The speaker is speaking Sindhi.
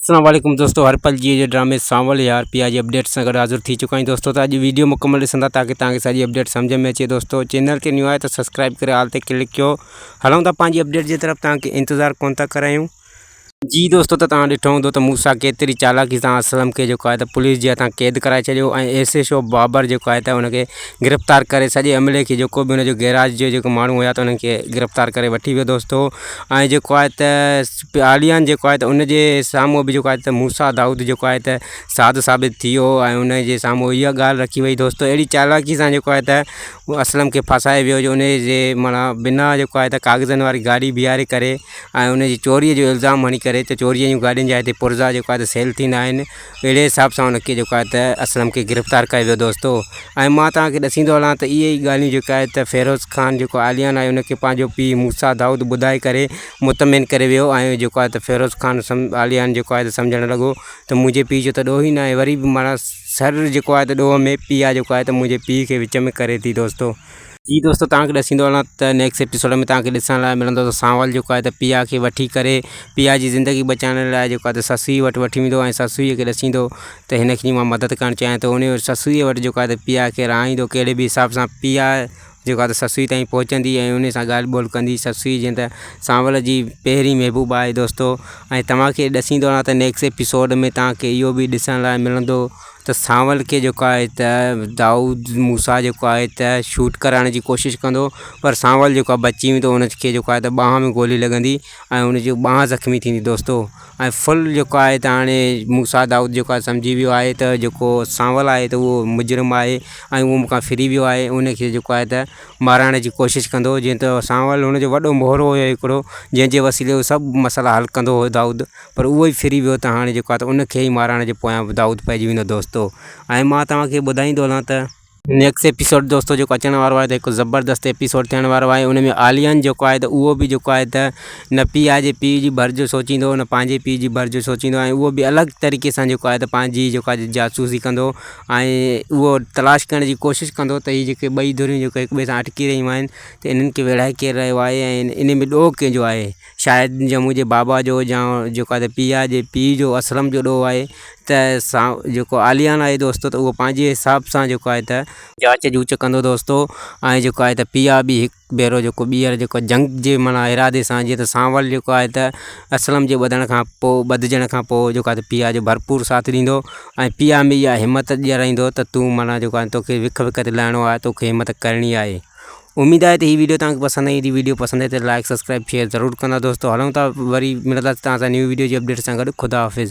السلام عليڪم دوستو هر پل جي جي ڊرامي سانول يار پيا جي اپڊيٽ سان گڏ حاضر ٿي چڪا آهيون دوستو ته اڄ ويڊيو مڪمل ڏسندا تاڪي توهان کي سڄي اپڊيٽ سمجھ ۾ اچي دوستو چينل تي نيو آهي ته سبسڪرائب ڪري آل تي ڪلڪ ڪيو هلون ٿا پنهنجي اپڊيٽ جي طرف توهان کي انتظار ڪون ٿا ڪرايون جي دوستو ته توهان ڏٺو هوندو ته موسيٰ ڪيتري چالاڪي سان اسلم کي جيڪو آهي ته پوليس جي هٿان قيد ڪرائي ڇڏيو ۽ ايس ايڇ او بابر جيڪو آهي ته ان کي گرفتار ڪري سڄي عملي کي جيڪو به ان جو گيراج جو جيڪو ماڻهو هيا ته انهن کي گرفتار ڪري وٺي ويو دوستو ۽ جيڪو آهي ته عاليان جيڪو آهي ته ان جي سامهون به جيڪو آهي ته موسيٰ دائود جيڪو آهي ته ساڌ ثابت ٿي ويو ۽ ان جي سامهون اها ڳالهه رکي وئي دوستو اهڙي چالاڪي سان جيڪو آهي ته اسلم کي ڦاسايو ويو جو ان جي معنيٰ بنا جيڪو آهي ته ڪاغذن واري گاڏي بيهاري ڪري ۽ ان جي چوريء جو الزام هڻي ڪري ته چوريء جون گاڏين جا هتي پرزا جيڪو آهي ته سيل ٿيندا آهن اهڙي حساب سان ان کي جيڪو آهي ته اسلم کي گرفتار ڪيو ويو دوستو ۽ مان توهان کي ڏسيندو هلان ته اهي ئي ڳالهيون جيڪا آهي ته فيروز خان جيڪو عاليان آهي ان کي پنهنجو پيء موسيٰ دائود ٻڌائي ڪري مطمئن ڪري ويو ۽ جيڪو آهي ته فيروز خان سم عاليان جيڪو آهي ته سمجهڻ لڳو ته منهنجي پيء جو ته ڏوهه ئي ناهي وري به معنيٰ سر جيڪو آهي ته ڏوهه ۾ پيء جيڪو آهي ته منهنجي پيء کي وچ ۾ ڪري ٿي دوستو. جي دوستو توهان کي ڏسيندو هلان ته نيڪسٽ ايپيسوڊ ۾ توهان کي ڏسڻ لاء ملندو ته سانول جيڪو آهي ته پيا کي وٺي ڪري پيا جي زندگي بچائڻ لاء جيڪو آهي ته سسئي وٽ وٺي ويندو ۽ سسئي کي ڏسيندو ته هن کي مان مدد ڪرڻ چاهيان ٿو ان سسئي وٽ جيڪو آهي ته پيا کي رهائيندو ڪهڙي به حساب سان پيا جيڪو آهي ته سسئي تائين پهچندي ۽ ان سان ڳالهه ٻولهه ڪندي سسئي جيئن ته سانول جي پهرين محبوبه آهي دوستو ۽ توهان کي ڏسيندو هلان ته نيڪسٽ ايپيسوڊ ۾ توهان کي اهو به ڏسڻ لاء ملندو ته سانول کي جيڪو آهي ته دائود موسيٰ جيڪو آهي ته شوٽ ڪرائڻ جي ڪوشش ڪندو پر سانول جيڪو آهي بچي ويندو ان کي جيڪو آهي ته ٻانهن ۾ گولي لڳندي ۽ ان جي ٻانهن زخمي ٿيندي دوستو ۽ فل جيڪو آهي ته هاڻي موسيٰ دائود جيڪو آهي سمجهي ويو آهي ته جيڪو سانول آهي ته اهو مجرم آهي ۽ اهو مون کان ڦري ويو آهي ان کي جيڪو آهي ته مارائڻ جي ڪوشش ڪندو جيئن ته سانول هن جو وڏو مهرو هيو هڪڙو جنهن جي وسيلي هو سڀ مسئلا حل ڪندو هو دائود پر اهو ئي ڦري ويو ته هاڻي جيڪو آهي ته ان کي ئي مارائڻ جي پويان دائود پئجي ويندو دوستو ۽ مان توهان کي ٻڌائيندو هلان ته نيڪسٽ ايپيسوڊ دوستو جيڪو اچڻ وارو آهي ته هڪ زبردست ايپيسوڊ ٿيڻ وارو آهي ان ۾ عاليان جيڪو آهي ته اهو به جيڪو آهي ته نه پيء جي پيء جي ڀر جو سوچيندو نه پنهنجي پيء جي ڀر جو سوچيندو ۽ اهو به الڳ طريقي سان جيڪو آهي ته پنهنجي جيڪو آهي جاسوسي ڪندو ۽ اهو تلاش ڪرڻ جي ڪوشش ڪندو ته هي جيڪي ٻئي ڌريون جيڪي هڪ ٻئي سان اٽڪي رهيون آهن ته انهن کي ويڙهائي ڪير رهيو آهي ۽ ان ۾ ڏوهه ڪنهن جو آهي شايد جا منهنجي بابا جو يا جيڪو آهي پيء جي پيء جو اسلم جو ڏوهه آهي ته سان جيڪو عاليان آهي دوستو ته اهو پنهنجي حساب سان جيڪو آهي ته جاچ جوچ ڪندو دوستو ۽ جيڪو آهي ته پيء به هڪ ڀيرو جيڪو ٻيهر جيڪو جنگ جي معنيٰ ارادي سان جيئن ته سانول جيڪو آهي ته اسلم جي ٻڌڻ کان پوء ٻڌجڻ کان پوء جيڪو آهي ته پيء جو ڀرپور ساٿ ڏيندو ۽ پيء ۾ اها همت ڏيارائيندو ته تون معنيٰ جيڪو آهي توکي وک وک تي لهڻو آهي توکي همت ڪرڻي آهي. اميد آهي ته هي ويڊيو توهان کي پسند آئي هوندي ويڊيو پسند آئي ته لائڪ سبسڪرائب شيئر ضرور ڪندا دوستو هلون ٿا وري ملنداسين توهان سان نيو ويڊيو جي اپڊيٽ سان گڏ خدا حافظ.